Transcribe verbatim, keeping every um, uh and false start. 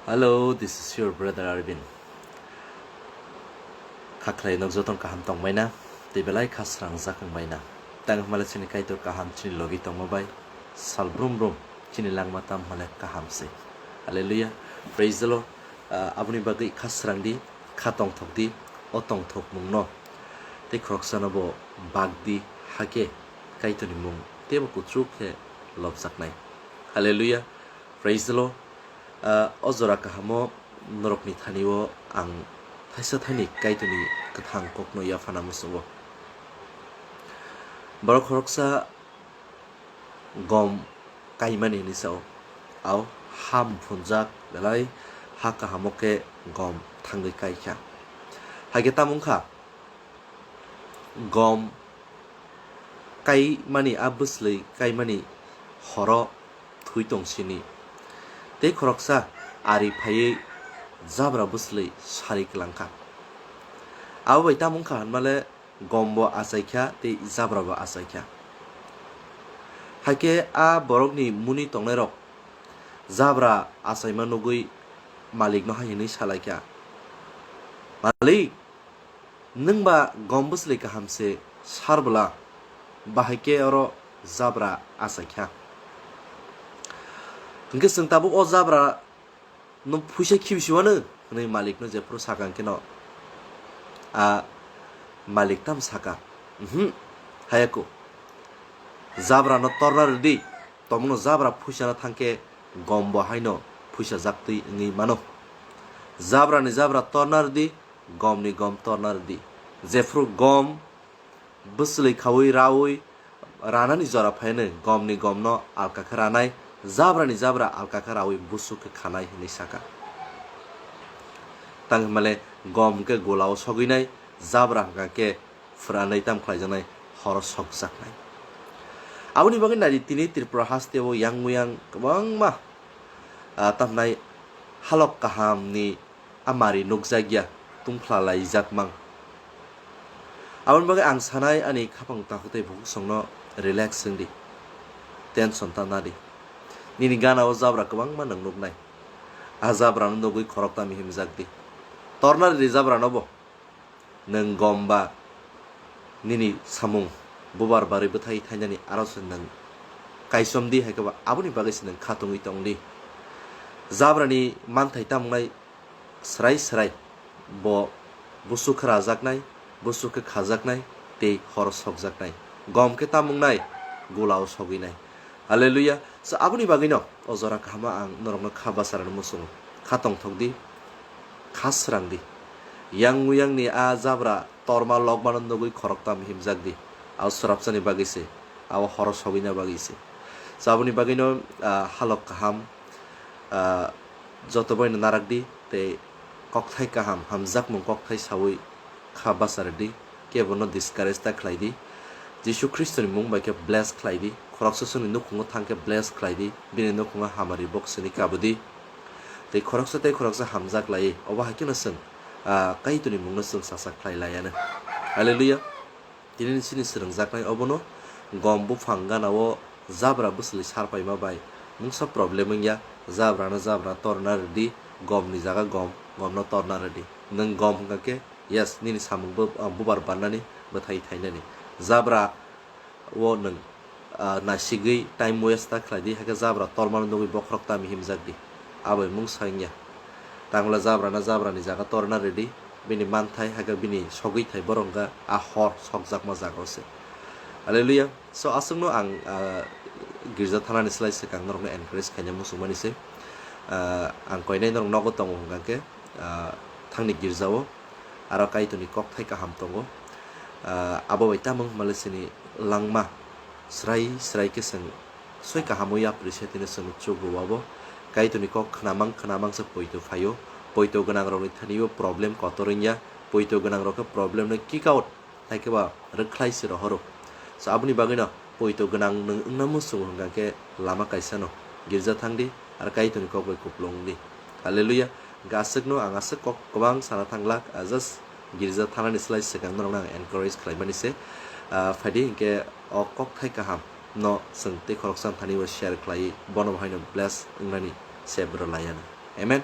Hello, this is your brother Arvin. Kha khlai nok joton kaham tongbaina, tei belai kha srangjak wngbaina. Tang hwnmale chini Kaitor kaham chini logi tongma bai, sal brum brum chini langma tam hwnmale kaham se. Hallelujah, praise the Lord. Ah, aboni bagwi kha srang di, kha tongthok di, o tongthok mungno tei khoroksano bo bak di, hakhe Kaitorni mung teibo kuchuk khe lobjaknai. Hallelujah, praise the Lord. Ah, o jora kahamo norokni thani-o ang thaisa thaini Kaitorni kwthang kokno yaphana muchungo. Borok khoroksa gom kaimani hinwi sao, ao ha muphunjak belai ha kahamo khe gom thangwi kai kha. Hai khe tamo wngkha, gom kaimani, a bwslwi kaimani horo thwi tong sini. Tei khoroksa ari phaiwi jabra bwslwi sari kwlang kha. Abo bai tamo wngkha hwnmale gom bo achai kha tei jabra bo achai kha. Hai khe a borokni muni tongnairok jabra achaima nugwi malikno hai hwnwi sa lai kha, "Malik, nwng ba gom bwslwi kaham se sar bwla, bahai khe oro jabra achai kha. Hinkhe chwng tabuk o jabra no phuisa khibi si uanw," hwnwi malikno jephuru sakha hwnkhe no, a malik tamo sakha, "Umhu, hayako. Jabrano torna rwdi, tomungno jabra phuisano thangkhe gom bo haino phuisa jaktwi wngwi mano. Jabrani jabra torna rwdi, gomni gom torna rwdi. Jephuru gom bwslwi khaui raui ranani jora phaino gomni gomno alka khe ranai, jabrani jabra alka khe raui busuk khe khanai," hwnwi sakha. Tang hwnmale gom khe golao sogwinai, jabra hwnkha khe phwranwi tam khlaijaknai, horo sokjaknai. Aboni bagwi naidi tini Tripura hasteo yang muyang kwbangma, ah, tamnai halok kahamni amari nukjakya, tungphla laijak mang. Aboni bagwi ang sanai ani khapang takhuk tei bukhuk songno relax wng di, tension ta na di. Nini gana o jabra kwbangma nwng nuknai. A jabrano nugwi khorokta mihimjak di. Torna ridi jabrano bo. Nwng gom ba nini samung bubar barwi bwthai thainani aro se nwng kaichom di, hai khe ba aboni bagwi se nwng kha tongwi tong di. Jabrani manthai tamungnai srai srai bo busuk khe rajaknai, busuk khe khajaknai tei hor sokjaknai. Gom khe tamungnai, gulao sogwinai. Hallelujah. So, aboni bagwino o jora kahama ang norokno kha bacharani muchungo. Kha tongthok di, kha srang di. Yang muyangni a jabra torma lokmano nugwi khoroktam himjak di. Abo swrapsani bagwi se, abo horo sogwina bagwi se. So, aboni bagwino, ah, halok kaham, ah, joto boino narak di tei kokthai kaham, hamjakmung kokthai saui kha bachar di, kebono discourage ta khlai di. Jisu Khristoni mung bai khe bless khlai di, khoroksa songni nukhungo thang khe bless khlai di, bini nukhungo hamari boksini kabo di. Tei khoroksa tei khoroksa hamjak lai, obo hai kheno chwng, ah, Kaitorni mungno chwng sasak khlai lai anw. Hallelujah. Tini chini swrwngjaknai obono gom buphang gana-o jabra bwsli sar paima bai mungsa problem wngya, jabrano jabra torna rwdi, gomni jaga gom, gomno torna rwdi. Nwng gom hwnkha khe, yes, nini samung bu-, ah, bubar barnani, bwthai thainani. Jabra o nwng, ah, naisigwi time waste ta khlai di, hakhe jabra tormano nugwi bokhorok ta mihimjak di. Abo mungsa wngya. Tangla jabrano jabrani jaga torna rwdi, bini manthai, hakhe bini sogwi thai borok wngkha a hor sokjakma jaga o se. Hallelujah. So, aswkno ang, ah, girja thanani slai swkang norokno encourage khaina muchungmani se. Ah, ang koinai norok nogo tongo hwnkha khe, ah, thangni girjao aro Kaitorni kokthai kaham tongo. Ah, abo bai tamo hwnmale chini langma srai srai khe chwng soi kaham wi appreciate hwnwi chwngno chuk rwabo. Kaitorni kok khnamang khnamang se poito phaio. Poito gwnangrokni thani-o problem kotor wngya. Poito gwnangrok khe problem no kick out. Hai khe ba rwkhlai se rohoro. So, aboni bagwino poito gwnang nwng wngna muchungo hwnkha khe lama kaisano girja thang di, aro Kaitorni kok bai kupulung wng di. Hallelujah. Hwnkhe aswkno ang aswk kok kwbang sana thang glak, ah, just girja thanani slai swkang norokno ang encourage khlaimani se. Ah, phaidi hinkhe o kokthai kaham no chwng tei khoroksa thani o share khlaiwi bono bo haino bless wngnani se bwrwi lai anw. Amen.